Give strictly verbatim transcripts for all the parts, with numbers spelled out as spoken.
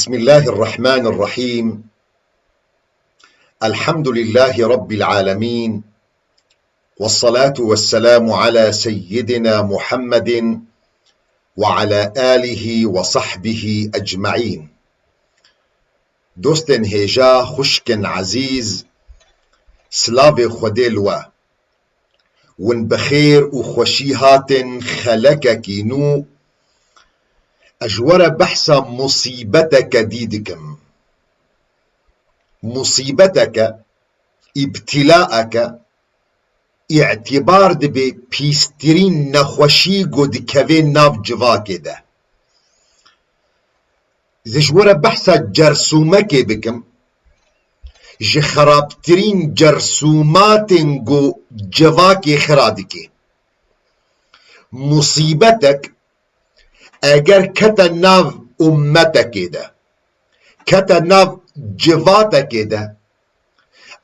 بسم الله الرحمن الرحيم. الحمد لله رب العالمين. والصلاة والسلام على سيدنا محمد وعلى آله وصحبه أجمعين. Dostên hêja, xwişkên ezîz, silavê Xwedê li we. Win bi xêr û xweşî hatin xelekekî nû. Ez ji we re behsa musîbeteke dî dikim. Musîbeteke, îbtîlaeke, îtîbar dibe pîstirîn nexweşî ku dikeve nav civakê de. Ez ji we re behsa cersûmekê bikim, ji xerabtirîn cersûmatên ku civakê xira dike. Musîbetek eger kete nav ummetekê de, kete nav civatekê de,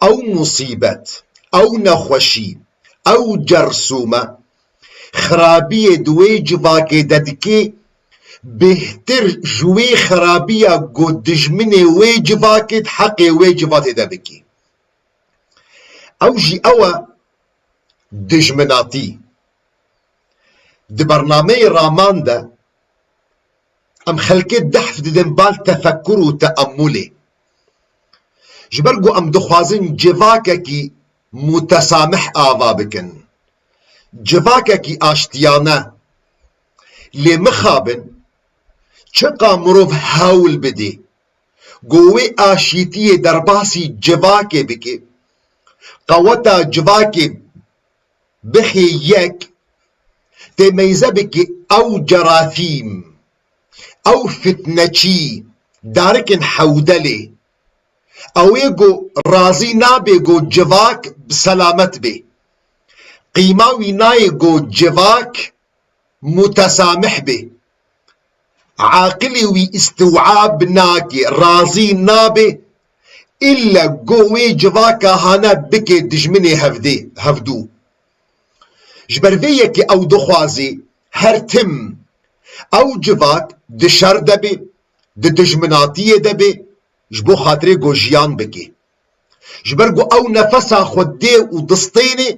ew musîbet, ew nexweşî, ew cersûme, xirabiyê di wê civakê de dike, bêhtir ji wê xirabiya ku dijminê wê civakê di heqê wê civatê de bike. Ew jî ew e dijminatî. Di bernameyê raman de em xelkê dehf didin bal tefekkur û teemulê. Ji ber ku em dixwazin civakekî mutesamih ava bikin, civakekî aştiyane. Lê mixabin, çiqa mirov hewl bidê ku wê aşîtiyê derbasî civakê bike, qeweta civakê bixê yek, tê meyze bike ew cerathîm, ew fitneçî, darikin hewdelê. Ew ê ku razî nabe ku civak bi selamet bê. Qîma wî nayê ku civak mutesamih bê. Aqilê wî îstiwab nake, razî nabe, îlle ku wê civaka hane bike dijminê hevdê, hevdû. Ji ber vê yekê ew dixwaze her tim ew civak di şer de be, di dijminatiyê de be, ji bo xatirê ku jiyan bike. Ji ber ku ew nefesa xwe dê û distêne,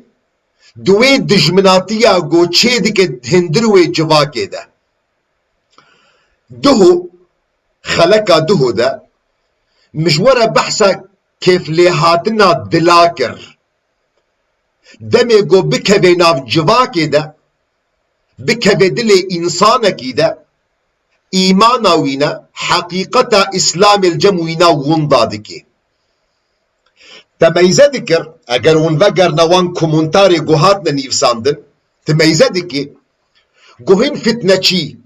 di wê dijminatiya ku çêdike di hundir wê civakê de. Duho, xeleka duho de, min ji we re behsa kêflêhatina dila kir. Demê ku bikeve nav civakê de, bikeve dilê însanekî de, îmana wî ne, heqîqeta Îslamê li cem wîna winda dike. Te meyze dikir, eger hûn vegerine wan komentarê ku hatine nivîsandin, tu meyze dikî, ku hin fitneçî,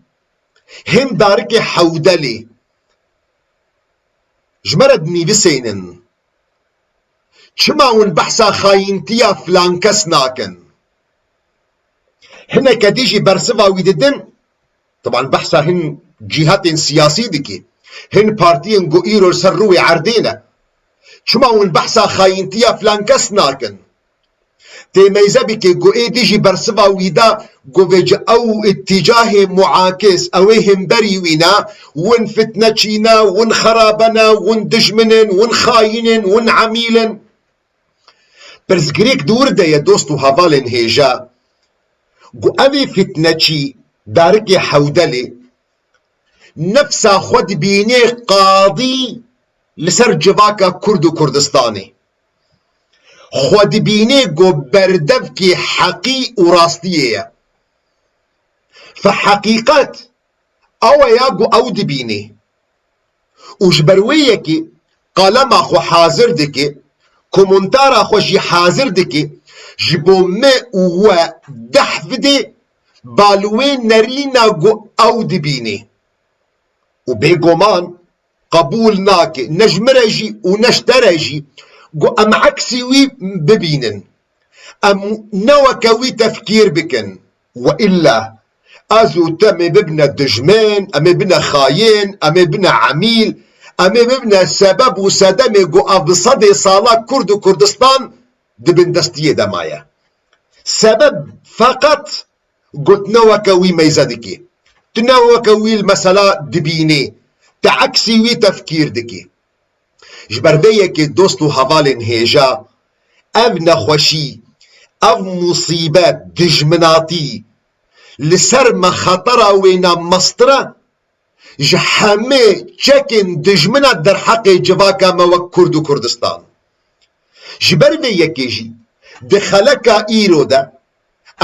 hin darikê hewdelê ji me re dinivîsênin. Çima hûn behsa xayîntiya filan kes nakin? Hineke dî jî bersiva wî didin, Tiban behsa hin cîhatên siyasî dike, hin partiyên ku îro li ser rûyê erdê ne. Çima hûn behsa xayîntiya filan kes nakin? Tê meyze bike ku êdî jî bersiva wî da ku vê ji ew îtîcahê muakis, ew ê himberî wî ne, win fitneçî ne, win xerabe ne, win dijmin in, win xayîn in, win emîl in. Pirsgirêk di wir de ye, dost û hevalên hêja, ku evê fitneçî, darikê hewdelê, nefsa xwe dibînê qadî li ser civaka Kurd û Kurdistanê. Xwe dibînê ku berdevkê heqî û rastiyê ye. Fe heqîqet ew e ya ku ew dibînê. Û ji ber wê yekê qalema xwe hazir dike, komentara xwe jî hazir dike, ji bo me û we dehf bide, ba li wê nerîna ku ew dibînê. Û bêguman qebûl nake, ne ji min re jî û ne ji te re jî, ku em eksî wî bibînin. Em ne weke wî tefkîr bikin. We îlla ez û te em ê bibine dijmin, em ê bine xayîn, em ê bine emîl, em ê bibine sebeb û sedemê ku ev bi sedê sala Kurd û Kurdistan di bindestiyê de maye. Sebeb feqet ku tu ne weke wî meyze dikî. Tu ne weke wî li mesela dibînî. Ti eksî wî tefkîr dikî. Ji ber vê yekê dost û hevalên hêja, ev nexweşî, ev musîbet, dijminatî, li ser me xetera wêna mestir e, ji hemê çekên dijmina derheqê civaka me wek Kurd û Kurdistan. Ji ber vê yekê jî di xeleka îro de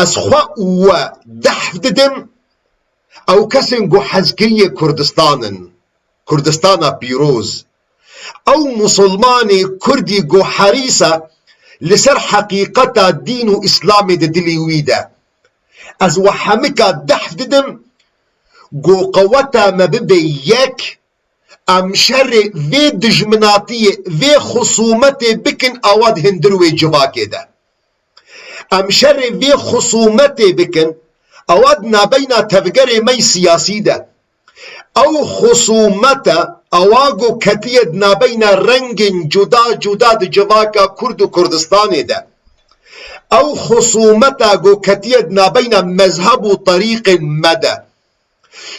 ez xwe û we dehf didim, ew kesên ku hezkiriyê Kurdistan in, Kurdistana pîroz, ew musulmanê Kurdî ku herîs e li ser heqîqeta dîn û Îslamê di dilî wî de. Ez we hemika dehf didim, ku qeweta me bibe yek, em şerê vê dijminatiyê, vê xusûmetê bikin awa di hundir wê civakê de. Em şerê vê xusûmetê bikin awa di nabeyna tevgerê me yî siyasî de. Ew xusûmete awa ku ketiye di nabeyna rengên cuda cuda di civaka Kurd û Kurdistanê de. Ew xusûmeta ku ketiye di nabeyna mezheb û terîqên me de.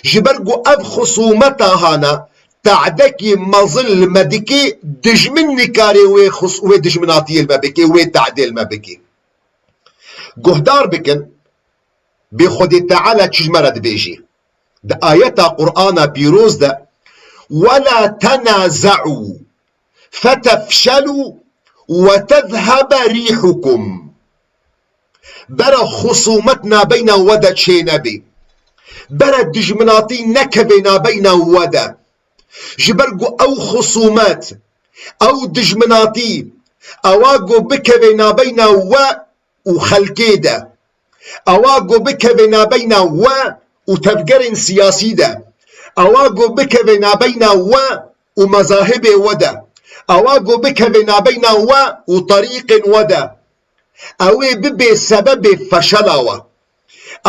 Ji ber ku ev xusûmeta hana tadekî mezin li me dikê, dijmin nikarê wê xus-, wê dijminatiyê li me bikê, wê tadê li me bikê. Guhdar bikin, bê Xwedê Teala çi ji me re dibêjî. Di ayeta Qur'ana pîroz de, "Wela tenaze'û fetefşelû we tezhebe rîhukum." Bere xusûmet nabeyna we de çênebê. Bere dijminatî nekeve nabeyna we de. Ji ber ku ew xusûmet, ew dijminatî, ewa ku bikeve nabeyna we û xelkê de, ewa ku bikeve nabeyna we û tevgerên siyasî de, ewa ku bikeve nabeyna we û mezahibê we de, ewa ku bikeve nabeyna we û terîqên we de, ew ê bibe sebebê feşela we.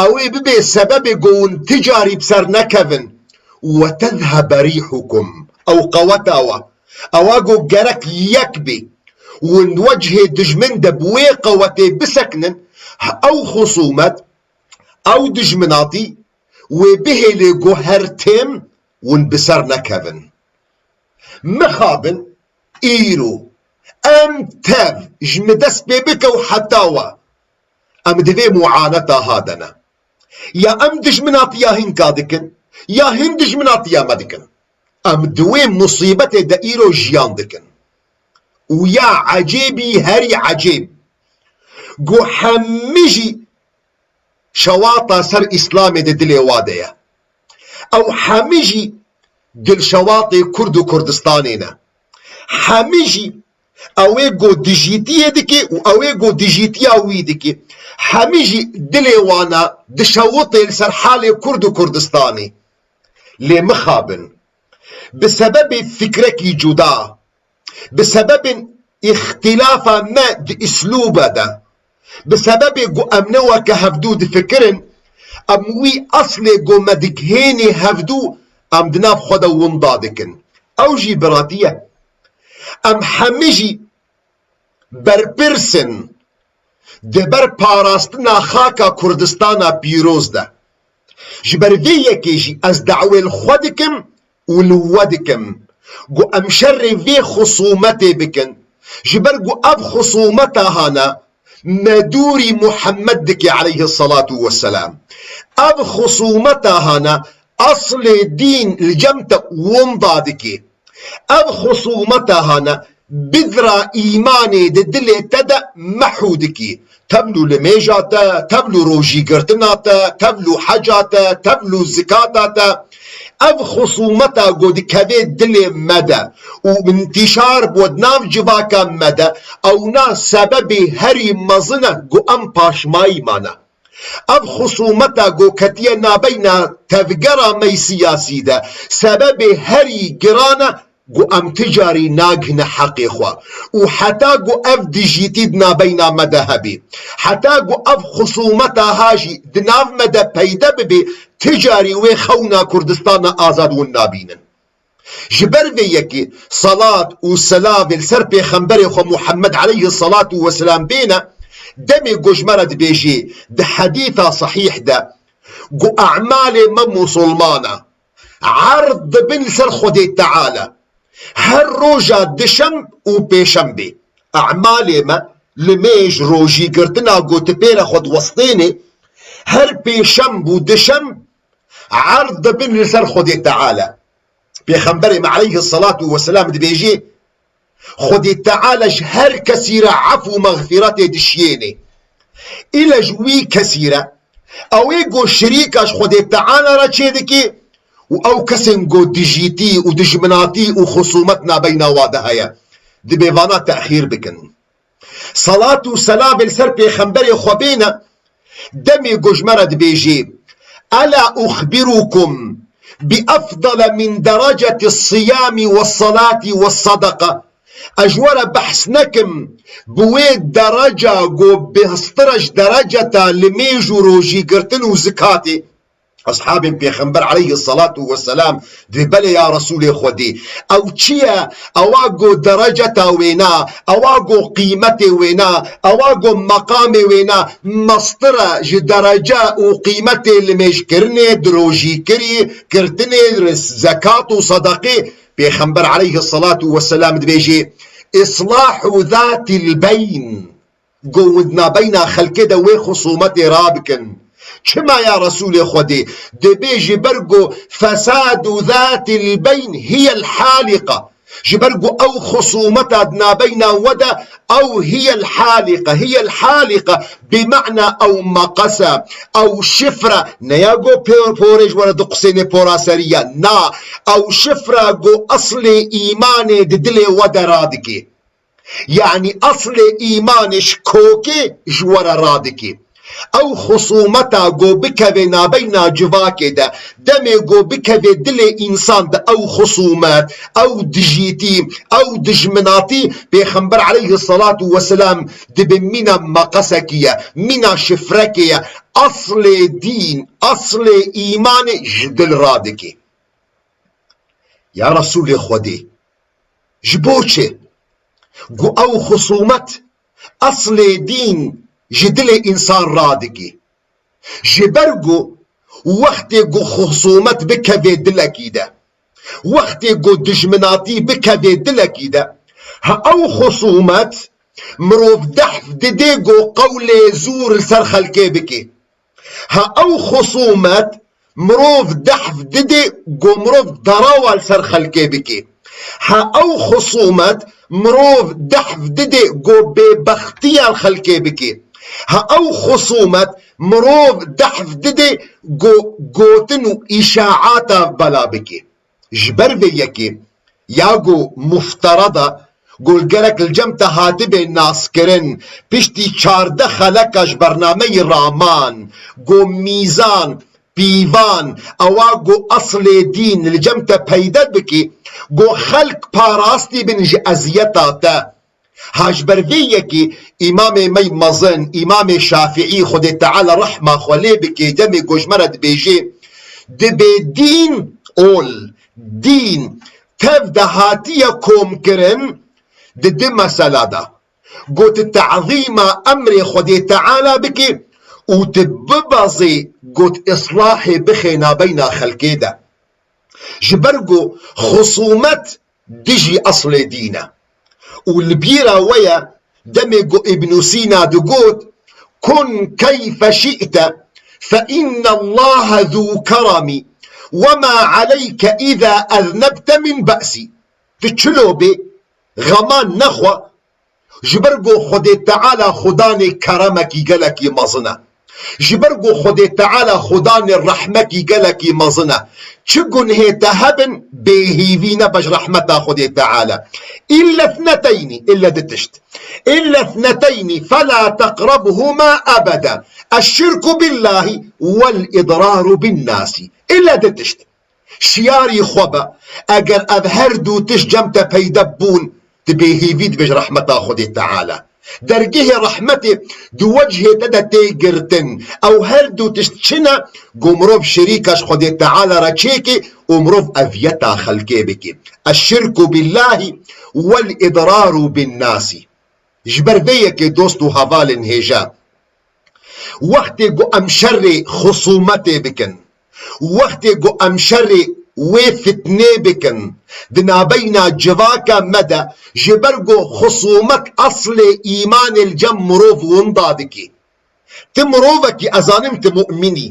Ew ê bibe sebebê ku hûn ti carî bi ser nekevin. "We tezhebe rîhukum." Ew qeweta we. Ewa ku gerek yek bê. Hûn wecihê dijmin de bi wê qewetê bisekinin, ew xusûmet, ew dijminatî wê bihêlê ku her tim hûn bi ser nekevin. Mixabin îro em tev ji min dest pê bike û heta we em di vê muaneta ha de ne. Ya em dijminatiya hinka dikin, ya hin dijminatiya me dikin. Em di wê musîbetê de îro jiyan dikin. Û ya ecêbî herî ecêb, ku hemî jî şewata ser Îslamê di dilê wa de ye. Ew hemî jî dilşewatê Kurd û Kurdistanê ne. Hemî jî ew ê ku dijîtiyê dike û ew ê ku dijîtiya wî dike. Hemî jî dilê wan e, dişewitê li ser halê Kurd û Kurdistanê. Lê mixabin. Bi sebebê fikrekî cuda, bi sebebên îxtîlafa me di îslûbe de, bi sebebê ku em ne weke hevdû difikirin, em wî eslê ku me digihênê hevdû, em di nav xwe de winda dikin. Ew jî biratî ye. Em hemî jî berpirs in di ber parastina xaka Kurdistana pîroz de. Ji ber vê yekê jî ez dawê li xwe dikim û li we dikim ku em şerê vê xusûmetê bikin, ji ber ku ev xusûmeta hana me dûrî Muhammed dike aleyhisselatu vesselam. Ev xusûmeta hana eslê dîn li cem te winda dike. Ev xusûmeta hana bidra îmanê di dilê te de mehû dikî. Tevlû limêja te, tevlû rojîgirtina te, tevlû heca te, tevlû zikata te. Ev xusûmeta ku dikeve dilê me de û intîşar bo di nav civaka me de, ewna sebebê herî mezin e ku em paşmayî mane. Ev xusûmeta ku ketiye nabeyna tevgera me yî siyasî de, sebebê herî giran e ku em ti carî nagihine heqê xwe. Û heta ku ev dijîtî di nabeyna me de hebî, heta ku ev xusûmeta ha jî di nav me de peyde bibê, ti carî wê xewna Kurdistana azad hûn nabînin. Ji ber vê yekê salat û selavê li ser pêxemberê xwe Muhammed aleyhisselatu vesselam bêne, demê ku ji me re dibêjê di hedîsa sehîh de ku e'malê me musulman e, Erd dibin li ser Xwedê Teala. Her roja dişemb û pêşembê. E'malê me, limêj, rojî girtina ku tu pê re xwe diwestênê, her pêşemb û dişemb erd dibin li ser Xwedê Teala. Pêxemberê me aleyhisselatu vesselam dibêjê, Xwedê Teala ji her kesî re ef û mexfîretê dişiyênê. Île ji wî kesî re, ew ê ku şirîka ji Xwedê Teala re çêdike û ew kesên ku dijîtî û dijminatî û xusûmet nabeyna wa de heye, dibê vana texîr bikin. Selat û selamê li ser pêxemberê xwe bêne, demê ku ji me re dibêjê, "Ela uxbirukum bi efdale min dereceti siyami ve salati ve sadaka." Ez ji we re behs nekim bi wê dereca ku bihstir e ji dereceta limêj û rojî girtin û zikatê. Eshabên Pêxember aleyhissalatu vesselam dibê, belê ya Resûlê Xwedê. Ew çi ye? Ewa ku dereceta wêna, ewa ku qîmetê wêna, ewa ku meqamê wêna mestir e ji derece û qîmetê limêjkirinê, dirojîkirî, girtinê, zekat û sedeqê. Pêxember aleyhissalatu vesselam dibêjê, "Îslâhu zâtil beyn." Ku di nabeyna xelkê de wê xusûmetê rabikin. Çima ya Resûlê Xwedê? Dibê ji ber ku fesadu zatil beyn hiyel halîqa. Ji ber ku ew xusûmeta di nabeyna we de ew hiyel halîqa, hiyel halîqa bi mena ew meqes e, ew şifre, ne ya ku pê-, porê ji we re diqusênê pora serî ye, na, ew şifre ku eslê îmanê di dilê we de radike. Yanî eslê îmanê ji kokê ji we re radike. Ew xusûmeta ku bikeve nabeyna civakê de, demê ku bikeve dilê însan de ew xusûmet, ew dijîtî, ew dijminatî, Pêxember aleyhissalatu vesselam dibê mîna meqesekî ye, mîna şifrekê ye. Eslê dîn, eslê îmanê ji dil radike. Ya Resûlê Xwedê, ji bo çi? Ku ew xusûmet, eslê dîn ji dilê însan radike. Ji ber ku wextê ku xusûmet bikeve dilekî de, wextê ku dijminatî bikeve dilekî de, ha ew xusûmet mirov dehf didê ku qewlê zûr li ser xelkê bike. Ha ew xusûmet mirov dehf didê ku mirov derawa li ser xelkê bike. Ha ew xusûmet mirov dehf didê ku bêbextiya li xelkê bike. Ha ew xusûmet mirov dehf didê ku gotin û îşaata bela bike. Ji ber vê yekê ya ku mufterada ku li gerek li cem te hatibê naskirin, piştî çardeh xeleka ji bernameyî raman, ku mîzan, pîvan, ewa ku eslê dîn li cem te peyde bike, ku xelk parastî bin ji eziyeta te. Ha ji ber vê yekê Îmamê me mezin, Îmamê Şafîî, Xwedê Teala rehma xwe lê bike, demê ku ji me re dibêjê, dibê dîn ol, dîn tev de hatiye komkirin di du mesela de. Got, tazîma emrê Xwedê Teala bike û tu bibezê, got, islahê bixê nabeyna xelkê de. Ji ber ku xusûmet dijî eslê dîn e. Û li bîra we ye demê ku Îbnû Sîna digot, "Kun keyfe şi'te, fe innallahe zû keremî, we ma aleyke îza eznebte min be'sî." Tu çilo bê, xeman nexwe, ji ber ku Xwedê Teala xudanê keremekî gelekî mezin e. Ji ber ku Xwedê Teala xudanê rehmekî gelekî mezin e. Çi gunhê te hebin, bêhîvî nebe ji rehmeta Xwedê Teala. Îlle thneteyni, îlle du tişt. Îlle thneteyni fela teqrebhuma ebede. Eşşirku billahî wel idraru bin nasî. Îlle du tişt. Şiyarî xwe be, eger ev her du tişt cem te peyde bûn, tu bêhîvî dibê ji rehmeta Xwedê Teala. Dergehê rehmetê di wechê te de tê girtin. Ew her du tişt çi ne? Ku mirov şerîka ji Xwedê Teala re çêke û mirov eziyeta xelkê bike. Eşşirku billahî wel idraru bin nasî. Ji ber vê yekê dost û hevalên hêja, wextê ku em şerê xusûmetê bikin, wextê ku em şerê wê fitnê bikin di nabeyna civaka me de, ji ber ku xusûmet eslê îmanê li cem mirov winda dike. Ti mirovekî, ez zanim ti mu'min î.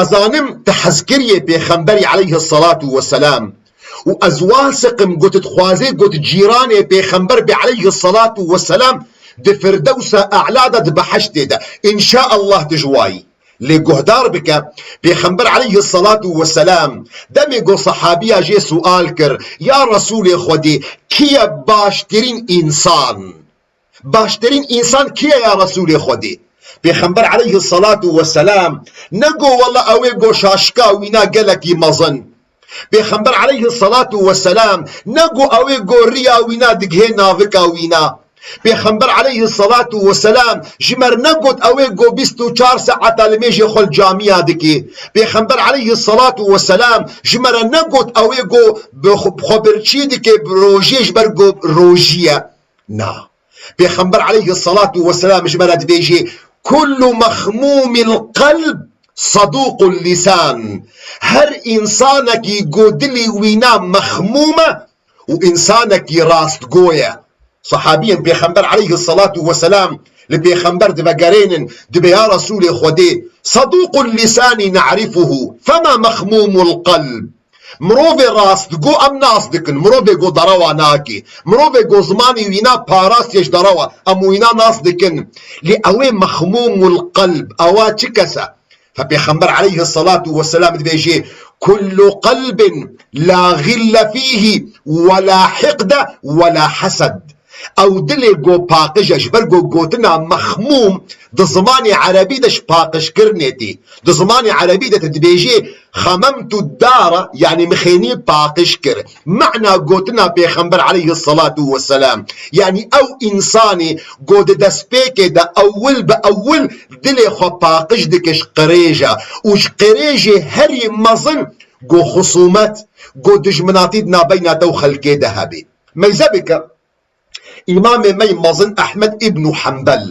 Ez zanim ti hezkiriyê Pêxemberî aleyhissalatu vesselam. Û ez wasiq im ku ti dixwazê ku ti cîranê Pêxember bî aleyhissalatu vesselam di Firdewsa E'la de, di beheştê de. Înşaallah ti ji wa yî. Lê guhdar bike, Pêxember aleyhissalatu vesselam demê ku sehabiya jê sual kir, ya Resûlê Xwedê, kî ye baştirîn însan? Baştirîn însan kî ye ya Resûlê Xwedê? Pêxember aleyhissalatu vesselam ne got, wela ew ê got şaşika wîna gelekî mezin. Pêxember aleyhissalatu vesselam ne got ew ê got riya wîna digihê navika wîna. Pêxember aleyhissalatu vesselam ji me re ne got ew ê got bîst û çar saeta limêjê xwe li camiya dike. Pêxember aleyhissalatu vesselam ji me re ne got ew ê got bi xwe, bi xwe birçî dike, bi rojê ji ber got rojî ye. Na. Pêxember aleyhissalatu vesselam ji me re dibêje, kullu mexmûmil qelb saduqul lisan. Her însanekî ku dilê wîna mexmûm e û însanekî rastgo ye. Sahabiyên Pêxember aleyhissalatu vesselam li Pêxember divegerênin, dibê ya Resûlê Xwedê, saduqul lisanî ne'rifuhu, fema mexmûmul qelb. Mirovê rastgo em nas dikin, mirovê go derewa nake, mirovê go zimanê wîna parastiyê ji derewa, em wîna nas dikin. Lê ew ê mexmûmul qelb, ewa çi kes e? Fe Pêxember aleyhissalatu vesselam dibêje, kullu qelbin la xille fîhî ve la hiqde ve la hesed. Ew dilê go paqij e, ji ber go gotina mexmûm di zimanê erebî de ji paqijkirinê tê. Di zimanê erebî de tu dibêjê xememtu dara, yanî min xênî paqij kir. Mana gotina Pêxember aleyhissalatu vesselam, yanî ew însanê go di destpêkê de ewil bi ewil dilê xwe paqij dike ji qirêja û ji qirêjê herî mezin go xusûmet, go dijminatî di nabeyna te û xelkê de hebe. Meyze bike, Îmamê me yê mezin Ehmed îbnû Hembel,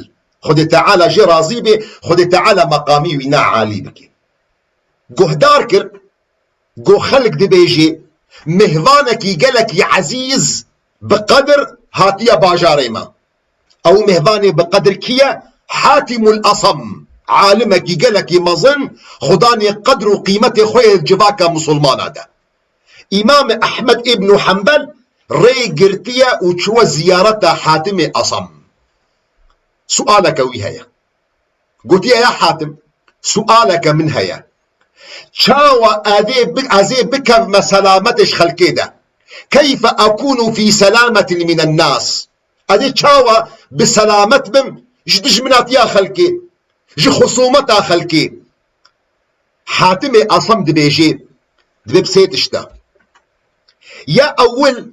Xwedê Teala jê razî bê, Xwedê Teala meqamî wîna alî bike. Guhdar kir, go xelk dibêjê, mêhvanekî gelekî ezîz bi qedir hatiye bajarê me. Ew mêhvanê bi qedir kî ye? Hatîmul Esem, alimekî gelekî mezin, Xudanê qedr û qîmetê xwe yê civaka misilmana de. Îmamê Ehmed îbnû Hembel rê girtiye û çûye ziyareta Hatimê Esam. Sualeke wî heye. Gotiye, ya Hatim, sualeke min heye. Çawa ez ê bi-, ez ê bikevme selametê ji xelkê de? Keyfe ekûnû fî selametin minen nas? Ez ê çawa bi selamet bim ji dijminatiya xelkê, ji xusûmeta xelkê? Hatimê Esam dibêje, divê bi sê tişta. Ya ewil,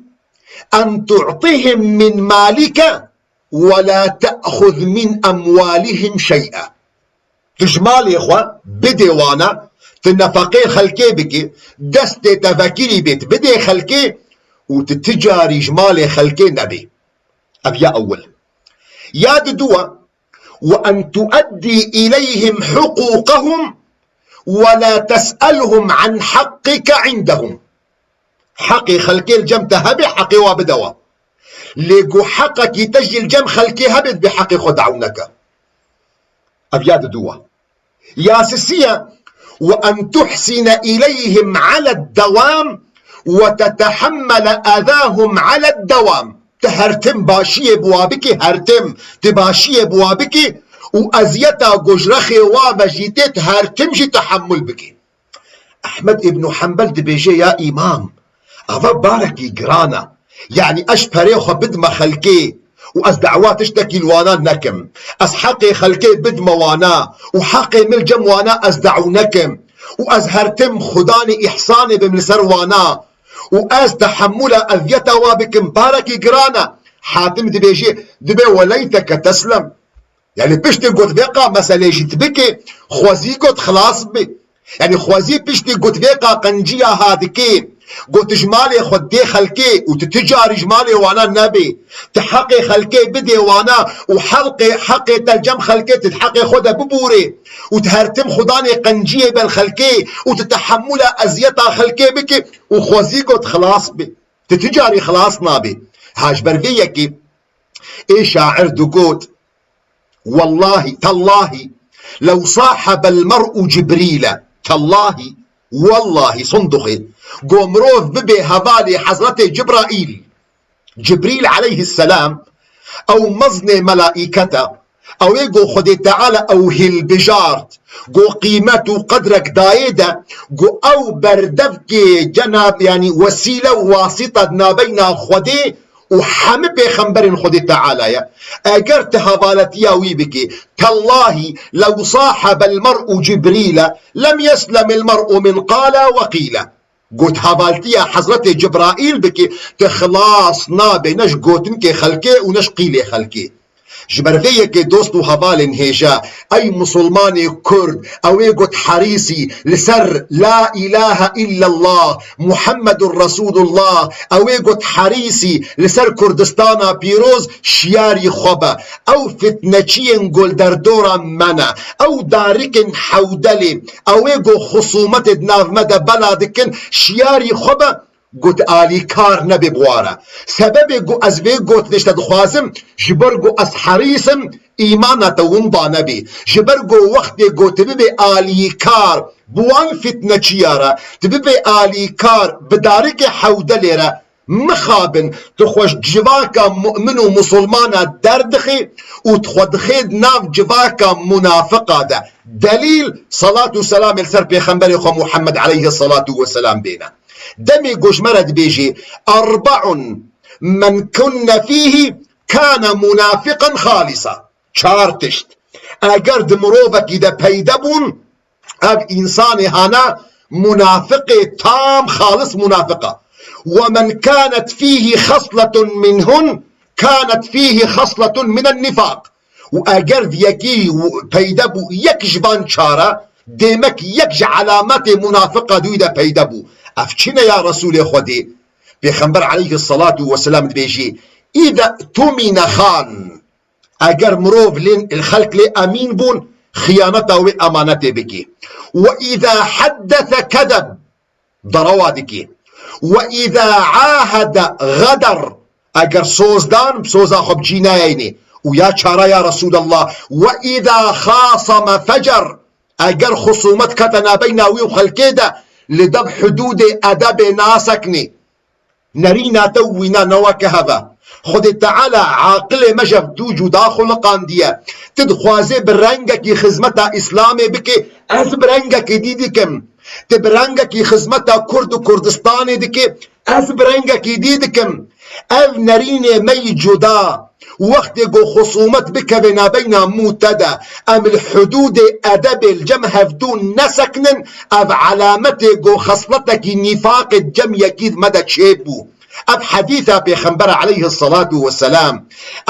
en tu'tihim min malike ve la te'xuz min emwalihim şey'a. Tu ji malê xwe bidê wana, tu nefeqê xelkê bikî, destê te vekirî bê, tu bidê xelkê û tu ti carî ji malê xelkê nebê. Ev ya ewil. Ya diduwa, ve en tueddî ileyhim huqûqehum ve la tes'elhum an haqqike indehum. Heqê xelkê li cem te hebe, heqê wa bide wan. Lê ku heqekî te jî li cem xelkê hebe, divê heqê xwe dew neke. Ev ya diduwa. Ya sisiye, ve en tuhsine ileyhim aled dewam ve tetehemmele ezahum aled dewam. Tu her tim başiyê bi wa bikî, her tim tu başiyê bi wa bikî û eziyeta ku ji rexê wa ve jî tê, tu her tim jî tehemmul bikî. Ehmed îbnû Hembel dibêje, ya îmam, eva barekî giran e. Yanî ez perê xwe bidime xelkê û ez dawa tiştekî li wana nekim. Ez heqê xelkê bidime wana û heqê min li cem wana ez daw nekim. Û ez her tim xudanê îhsanê bim li ser wana. Û ez tehemmula eziyeta wa bikim, barekî giran e. Hatim dibêje, dibê weleyteke teslem. Yanî piştî got vê qa meselê jî tu bikê, xwezî got xilas bibê. Yanî xwezî piştî got vê qa qenciya ha dikê, Got, tu ji malê xwe dê xelkê û tu ti carî ji malê wana nebê. Tu heqê xelkê bidê wana û helqê, heqê te li cem xelkê tu di heqê xwe de bibûrê û tu her tim xudanê qenciyê bel xelkê û tu tehemûla eziyeta xelkê bikê û xwezî got xilas bê. Tu ti carî xilas nabê. Ha ji ber vê yekê ê şair digot, Wellahî, tellahî, lew sahebel mer'u Cibrîle. Tellahî, wellahî, sinduxê. Go mirov bibe hevalê Hezretê Cibraîl. Cibrîl aleyhisselam, ew meznê melaîket e. Ew ê go Xwedê Teala ew hilbijart. Go qîmet û qedrek dayê de, go ew berdevkê cenab, yanî wesîle û wasîta di navbeyna Xwedê û hemî pêxemberên Xwedê Teala ye. Eger tu hevaletiya wî bikî, tellahî lew sahebel mer'u Cibrîle lem yeslemil mer'u min qala we qîle. Got hevaltiya Hezretê Cibraîl bikî, tu xilas nabê ne ji gotinkê xelkê û ne ji qîlê xelkê. Ji ber vê yekê dost û hevalên hêja, ey misilmanê Kurd, ew ê got herîsî li ser La îlahe îllallah, Muhemmedur Resûlullah, ew ê got herîsî li ser Kurdistana pîroz şiyarî xwe be. Ew fitneçiyên gul derdora me ne. Ew darikên Hewdelê, ew ê got xusûmetê di nav me de bela dikin, şiyarî xwe be. Got alîkar nebe bi wa re. Sebebê ku ez vê gotinê ji te dixwazim, ji ber ku ez herîs im, îmana te winda nebe. Ji ber ku wextê ku tu bibê alîkar bi wan fitneçiya re, tu bibê alîkar bi darikê Hewdelê re, mixabin, tu xwe ji civaka mu'min û musulmana derdixî û tu xwe dixê di nav civaka munafiqa de. Delîl, selat û selamê li ser pêxemberê xwe Muhammed aleyhisselatu vesselam bêne. Demê ku ji me re dibêjê, "Erbe'un men kunne fîhî kane munafiqan xalisa." Çar tişt. Eger di mirovekî de peyde bûn, ev însanê hana munafiqê tam xalis munafiq e. "Ve men kanet fîhî xesletun minhun kanet fîhî xesletun minen nifaq." Û eger di yekî peyde bû yek ji van çara, demek yek ji alametê munafiqa dûyî de peyde bû. Ev çi ne ya Resûlê Xwedê? Pêxember aleyhisselatu vesselam dibêjî, "Îde tumîne xan." Eger mirov lê, xelk lê emîn bûn, xiyaneta wê emanetê bikî. "Ve îde heddese kezeb." Derewa dikî. "Ve îza ahede xeder." Eger soz dan, bi soza xwe bi cî nayeyne. Û ya çara ya Resûlallah, "Ve îza xaseme fecer." Eger xusûmet kete nabeyna wî û xelkê de, li dev hudûdê edebê naseknê. Nerîna te û wîna ne weke hev e. Xwedê Teala aqilê me ji hev dû cuda xuliqandiye. Tu dixwazê bi rengekî xizmeta Îslamê bikê, ez bi rengekî dî dikim. Tu bi rengekî xizmeta Kurd û Kurdistanê dikê, ez bi rengekî dî dikim. Ev nerînê me yî cuda, wextê ku xusûmet bikeve nabeyna mû te de, em li hudûdê edebê li cem hevdû neseknin, ev alametê ku xesletekî nîfaqê di cem yekî me de çêbû. Ev hedîsa Pêxembera aleyhisselatu vesselam.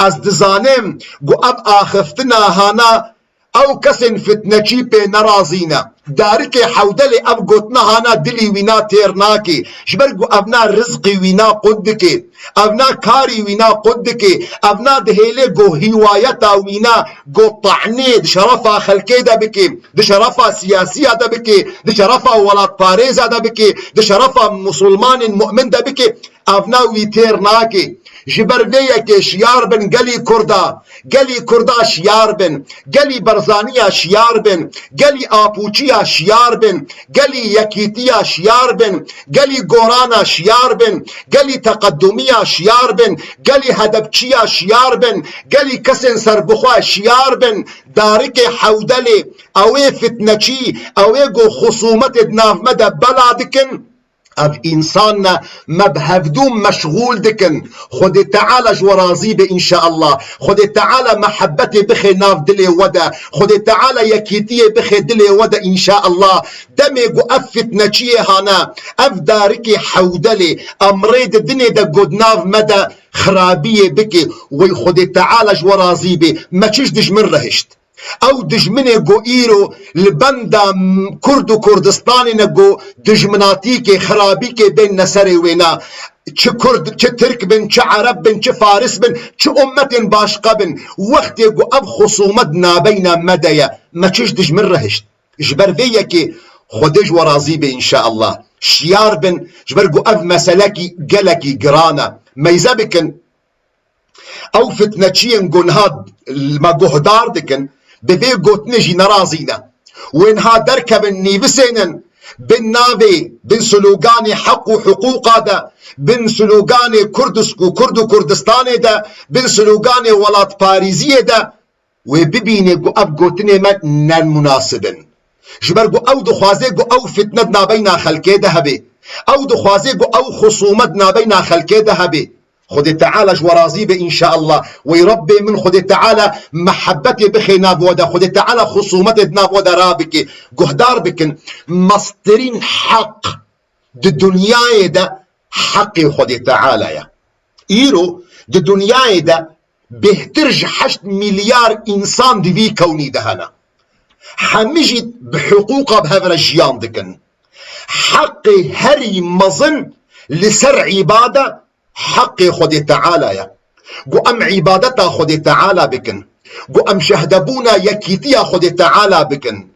Ez dizanim ku ev axiftina hana ew kesên fitneçî pê nerazî ne. Darikê Hewdelê ev gotina hana dilî wîna têr nakê. Ji ber ku evna rizqî wîna qut dike. Evna karî wîna qut dike. Evna dihêle ku hîwayeta wîna ku tahnê di şerefa xelkê de bike, di şerefa siyasiya de bike, di şerefa welatparêza de bike, di şerefa musulmanên mu'min de bike. Evna wî têr nake. Ji ber vê yekê şiyar bin gelî Kurda. Gelî Kurda şiyar bin. Gelî Berzaniya şiyar bin. Gelî Apûçiya şiyar bin. Gelî Yekîtiya şiyar bin. Gelî Gorana şiyar bin. Gelî Teqedumiya şiyar bin. Gelî Hedepçiya şiyar bin. Gelî kesên serbixwe şiyar bin. Darikê Hewdelê, ew ê fitneçî, ew ê ku xusûmetê di nav me de bela dikin. Ev însan ne, me bi hevdû meşxûl dikin. Xwedê Teala ji we razî be înşeallah. Xwedê Teala mehebetê bixe nav dilê we de. Xwedê Teala yekîtiyê bixe dilê we de înşeallah. Demê ku ev fitneçiyê hane, ev darikê Hewdelê, em rê didinê de ku di nav me de xirabiyê bike, wey Xwedê Teala ji we razî be. Me çi ji dijmin re hişt? Ew dijminê ku îro li benda Kurd û Kurdistanê ne, ku dijminatîkê, xirabîkê bên ne serê wêna. Çi Kurd, çi Tirk bin, çi Ereb bin, çi Faris bin, çi ummetên başqa bin. Wextê ku ev xusûmet nabeyna me de ye, me çi ji dijmin re hişt? Ji ber vê yekê Xwedê ji we razî be înşeallah. Şiyar bin, ji ber ku ev meselekî gelekî giran e. Meyze bikin, ew fitneçiyên ku niha me guhdar dikin, bi vê gotinê jî nerazî ne. Wê niha derkevin nîvisênin, bin navê, bin sloganê heq û hiqûqa de, bin sloganê Kurdisk û Kurd û Kurdistanê de, bin sloganê welatparêziyê de, wê bibîne ku ev gotinê me ne munasib in. Ji ber ku ew dixwaze ku ew fitne di nabeyna xelkê de hebe. Ew dixwaze ku ew xusûmet di nabeyna xelkê de hebe. Xwedê Teala ji we razî be înşeallah. Wey Rebbê min, Xwedê Teala mehebetê bixê nav we de. Xwedê Teala xusûmetê di nav we de rabike. Guhdar bikin. Mestirîn heq di dinyayê de heqê Xwedê Teala ye. Îro di dinyayê de bêhtir ji heşt milyar însan di vî kewnî de hene. Hemî jî bi hiqûqa bi hev re jiyan dikin. Heqê herî mezin li ser îbade heqê Xwedê Teala ye. Ku em îbadeta Xwedê Teala bikin. Ku em şehdebûna yekîtiya Xwedê Teala bikin.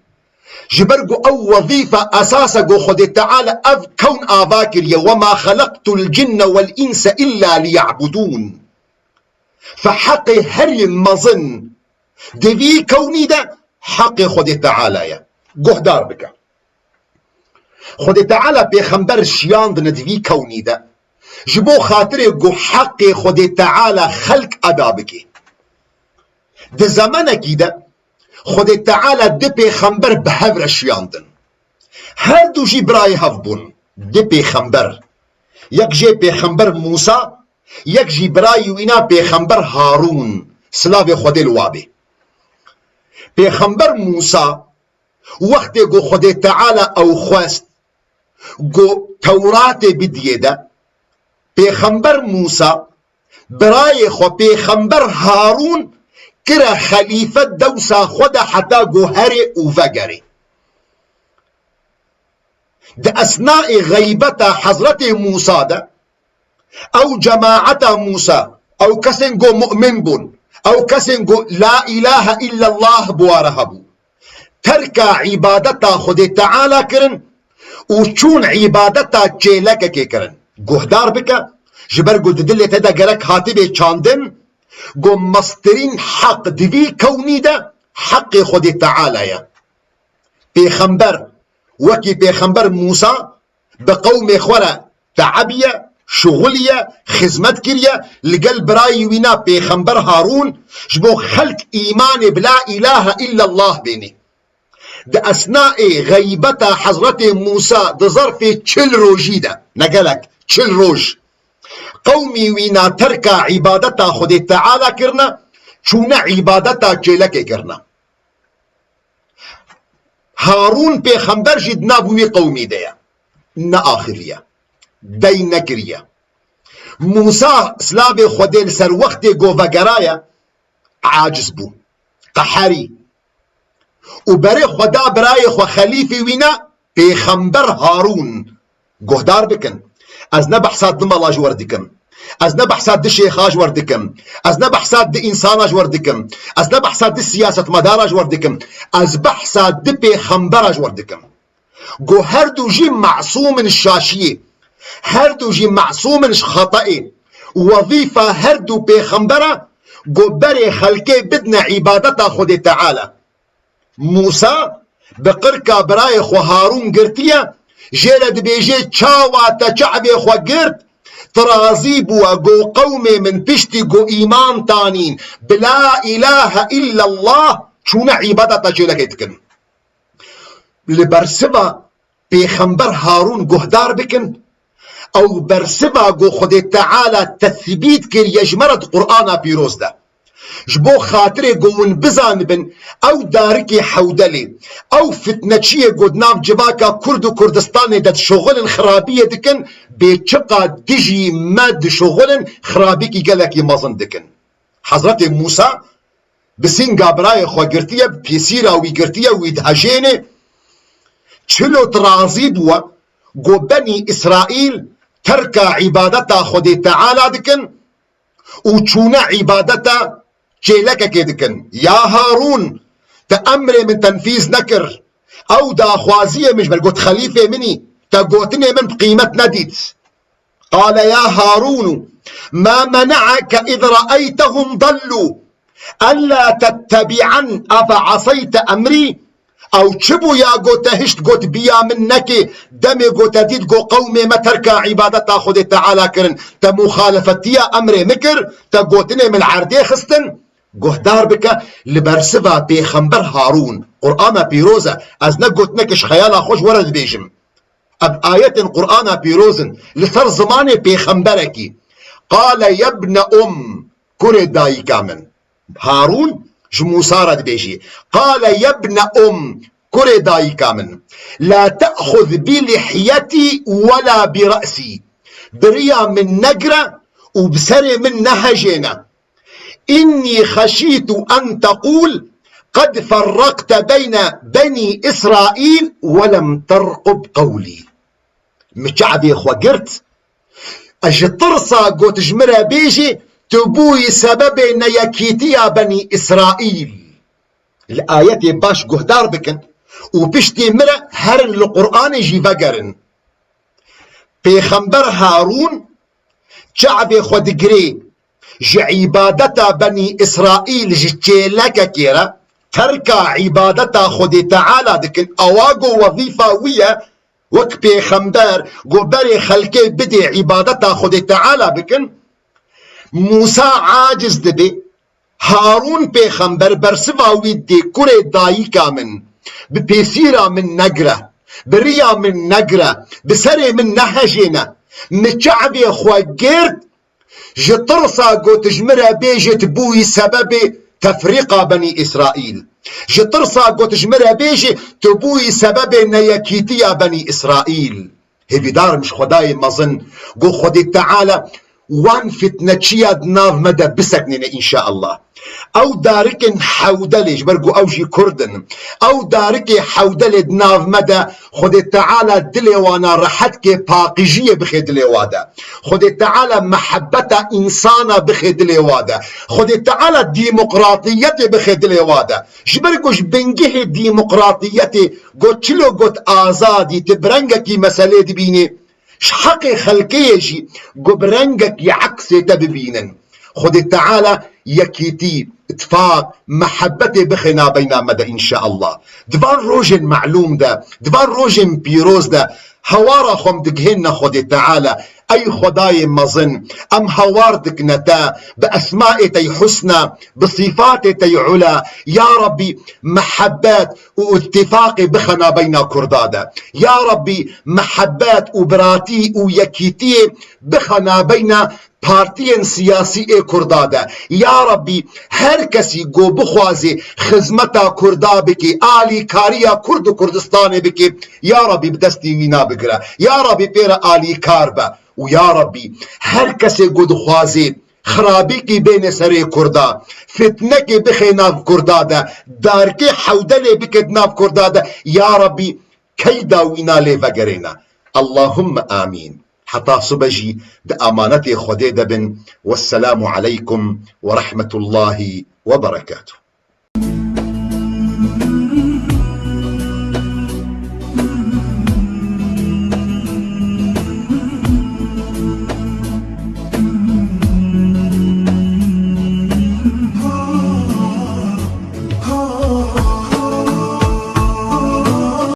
Ji ber ku ew wezîfe esas e ku Xwedê Teala ev kewn ava kiriye, "Wema xeleqtul cinne wel înse illa liya'budûn." Fe heqê herî mezin di vî kewnî de heqê Xwedê Teala ye. Guhdar bike. Xwedê Teala pêxember şiyandine di vî kewnî de, ji bo xatirê ku heqê Xwedê Teala xelk eda bike. Di zemenekî de Xwedê Teala du pêxember bi hev re şiyandin. Her du jî birayê hev bûn. Du pêxember. Yek jê pêxember Mûsa, yek jî birayî wîna pêxember Harûn. Silavê Xwedê li wa bê. Pêxember Mûsa, wextê ku Xwedê Teala ew xwest ku Tewratê bidiyê de, pêxember Mûsa, birayê xwe pêxember Harûn kire xelîfe dewsa xwe de heta ku herê û vegerê. Di esnaê xeybeta Hezretê Mûsa de, ew cemaeta Mûsa, ew kesên ku mu'min bûn, ew kesên ku la ilahe illallah bi wa re hebû, terka îbadeta Xwedê Teala kirin û çûn îbadeta çêlekekê kirin. Guhdar bike, ji ber ku di dilê te de gerek hatibê çandin, ku mestirîn heq di vî kewnî de heqê Xwedê Teala ye. Pêxember, wekî pêxember Mûsa, bi qewmê xwe re teebiye, şixuliye, xizmet kiriye, li gel birayî wîna pêxember Harûn, ji bo xelk îmanê bi la ilahe illallah bênê. Di esnaê xeybeta Hezretê Mûsa di zerfê çil rojî de, ne gelek, çil roj, qewmî wîna terka îbadeta Xwedê Teala kirine, çûne îbadeta çêlekê kirine. Harûn pêxember jî di nav wî qewmî de ye. Neaxiviye. Dey nekiriye. Mûsa, silavê Xwedê li ser, wextê ku vegeraye, aciz bû. Qeherî. Û berê xwe da birayê xwe xelîfê wî ne, pêxember Harûn. Guhdar bikin. Ez ne behsa du mala ji we re dikim. Ez ne behsa du şêxa ji we re dikim. Ez ne behsa du însana ji we re dikim. Ez ne behsa du siyasetmedara ji we re dikim. Ez behsa du pêxembera ji we re dikim. Ku her du jî masûm in ji şaşiyê. Her du jî masûm in ji xetayê. Wezîfa her du pêxembera ku berê xelkê bidine îbadeta Xwedê Teala. Mûsa bi qirka birayê xwe Harûn girtiye, jê re dibêje, çawa te çavê xwe girt, tu razî bûwe ku qewmê min piştî ku îman tanîn bi la îlahe illallah çûne îbadeta çêlekê dikin. Li bersiva pêxember Harûn guhdar bikin, ew bersiva ku Xwedê Teala tesbît kiriye ji me re di Qur'ana pîroz de. Ji bo xatirê ku hûn bizanibin, ew darikê Hewdelê, ew fitneçiyê ku di nav civaka Kurd û Kurdistanê de dişuxulin, xirabiyê dikin, bê çiqa dijî me dişuxulin, xirabîkî gelekî mezin dikin. Hezretê Mûsa bi sînga birayê xwe girtiye, bi pêsîra wî girtiye, wî dihejênê. Çilo tu razî bûwe, go Benî Îsraîl terka îbadeta Xwedê Teala dikin û çûne îbadeta çêlekekê dikin. Ya Harûn, te emrê min tenfîz nekir. Ew daxwaziyê min ji ber got xelîfê min î, te gotinê min bi qîmet nedît. قال يا هارون ما منعك إذ رأيتهم ضلوا ألا تتبعن أفعصيت أمري؟ Ew çi bû ya got te hişt got biya min nekê, demê got te dît got qewmê me terka îbadeta Xwedê Teala kirin, te muxalefetiya emrê min kir, te gotinê min li erdê xistin? Guhdar bike, li bersiva pêxember Harûn, Qur'ana pîroz e, ez ne gotineke ji xeyala xwe ji we re dibêjim. Ev ayetên Qur'ana pîroz in li ser zimanê pêxemberekî. قال يا ابن أم، kurê dayika min. Harûn ji Mûsa re dibêjî. قال يا ابن أم، kurê dayika min. لا تأخذ بلحيتي ولا برأسي. Bi riya min negire û bi serê min nehejêne. إني خشيت أن تقول قد فرقت بين بني إسرائيل ولم ترقب قولي. Min çavê xwe girt. Ez ji tirsa got ji min re bêjî, tu bûyî sebebê neyekîtiya Benî Îsraîl. Li ayetê baş guhdar bikin û piştî min re herin li Qur'anê jî vegerin. Pêxember Harûn çavê xwe digirê ji îbadeta Benî Îsraîl ji çêlekekê re terka îbadeta Xwedê Teala dikin, ewa go wezîfa wî ye wek pêxember, go berê xelkê bidê îbadeta Xwedê Teala bikin. Mûsa aciz dibe, Harûn pêxember bersiva wî dê, kurê dayika min, bi pêsîra min negire, bi riya min negire, bi serê min nehejêne. Min çavê xwe girt, ji tirsa got ji min re bêjê tu bûyî sebebê tefrîqa Benî Îsraîl. Ji tirsa got ji min re bêjê tu bûyî sebebê neyekîtiya Benî Îsraîl. Hêvîdar im ji Xwedayê mezin, go Xwedê Teala wan fitneçiya di nav me de biseknêne înşaallah. Ew darikên hewdelê, ji ber ku ew jî Kurd in, ew darikê hewdelê di nav me de Xwedê Teala dilê wana rehet ke, paqijiyê bixe dilê wa de. Xwedê Teala mehebeta însana bixe dilê wa de. Xwedê Teala demokratiyetê bixe dilê wa de. Ji ber ku ji bingehê demokratiyetê got çilo got azadî, tu bi rengekî meselê dibînî, ji heqê xelkê ye jî ku bi rengekî eksê te bibînin. Xwedê Teala yekîtî, îtifaq, mehebetê bixe nabeyna me de înşaallah. Di van rojên melûm de, di van rojên pîroz de, hewara xwe em digihênine Xwedê Teala. Ey Xwedayê mezin, em hewar dikine te bi esmaê te yê husna, bi sîfatê te yê ula. Ya Rabbî, mehebet û îtîfaqê bixe nabeyna Kurda de. Ya Rabbî, mehebet û biratî û yekîtiyê bixe nabeyna partiyên siyasî ê Kurda de. Ya Rabbî, her kesî ku bixwazê xizmeta Kurda bike, alîkariya Kurd û Kurdistanê bike, ya Rabbî bi destî wî nabigire. Ya Rabbî pê re alîkar be. Û ya Rabbî, her kesê ku dixwazê xirabîkî bêne serê Kurda, fitnekê bixe nav Kurda de, darkê hewdelê bike di nav Kurda de, ya Rabbî, keyda wîna lê vegerêne. Allahumme amîn. Heta sibe jî di amanetê Xwedê de bin. Wesselamu aleykum ve rahmetullahi ve berekatuh.